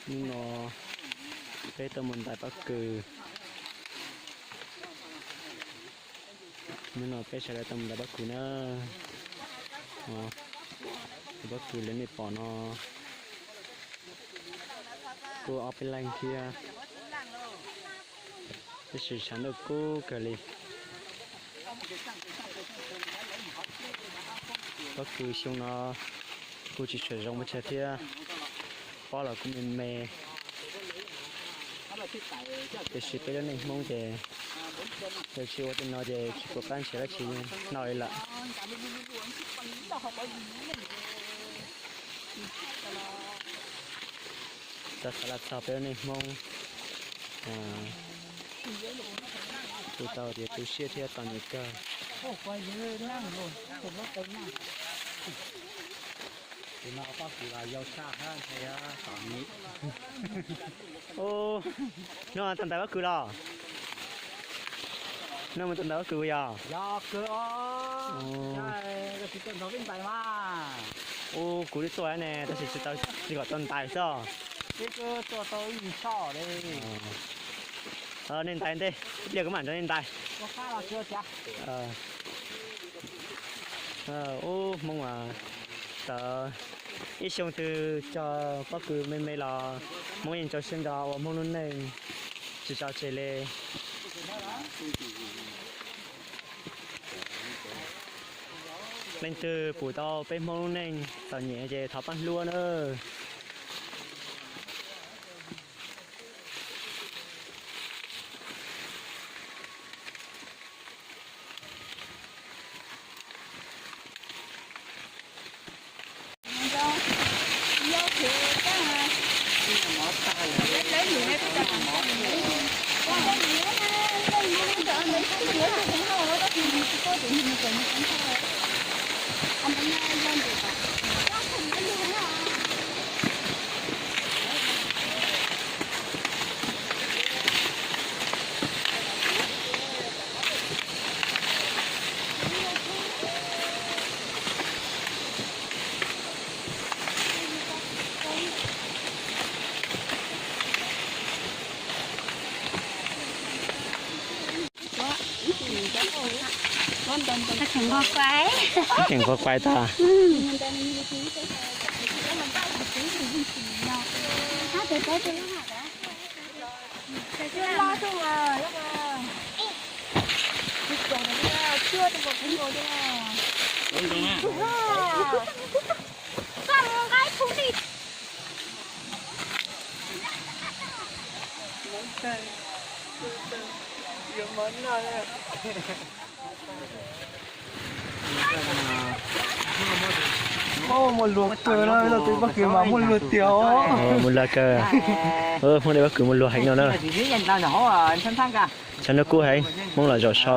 Hnub no peb tuaj mus ntais pob kws. Hnub no peb sawv daws tuaj mus ntais pob kws na. Pob kws li nej pom no kuj ob peb leeg thiab, tab sis tshav ntuj kub kawg li. Pob kws xyoo no kuj tsis tshua zoo muaj tsawg thiab, pob los kuj me me. Tiam sis peb lub neej Hmoob ces yog tsis ua tej no ces tsis pom qab nrhiav dab tsi noj li lawm. Txog xav los txog peb lub neej Hmoob, kuj tau tias tu siab thiab txom nyem kawg. Ub, no tau ntais pob kws los? No mus tau ntais pob kws yog? Ub, kuv twb tuaj ne tab sis tsis tau, tsis kom tau ntais xwb. Nej ntais ntej, ib pliag kuv mam nrog nej ntais. Ub, Hmoob as, txawm ib xyoo twg cog pob kws me me los Hmoob yeej rau siab nrog ua Hmoob lub neej tsis tso tseg li. Leej twg pum tau peb Hmoob lub neej txom nyem ces thov pab hlub nawb. Tseem nqos quai tas. Muaj luag kawg no, ib tug pob kws mas muaj luag tiag os. Muaj luag kawg. Hmoob de pob kws muaj luag heev no na. Tshav ntuj kub heev, Hmoob los zaum so.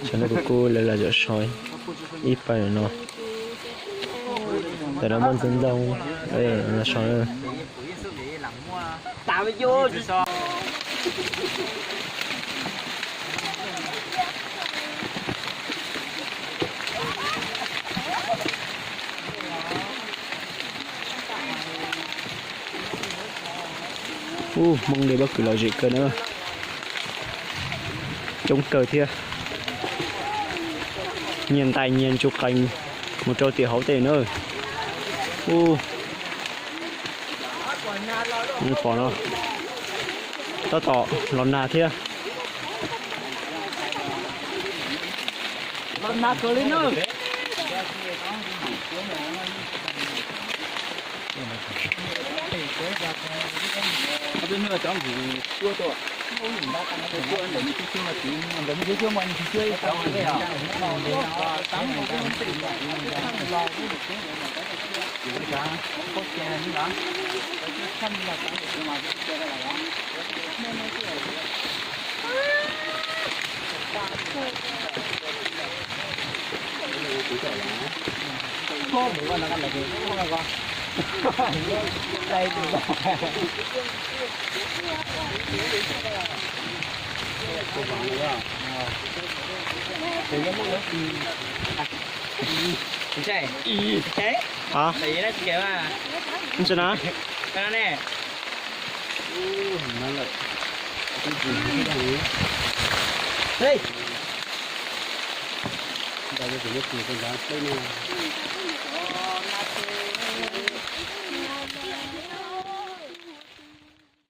Tshav ntuj kub kub lawv los zaum so ib pawg no. Ntawm no muaj ntxoov ntoo los so. Ub, Hmoob de pob kws lom zem kawg na. Coob kawg thiab. Nyias ntais nyias ntsu qees mus rau tim hauv tej na. Ub, pom no, tab tom los nag thiab. Hov, ntse na.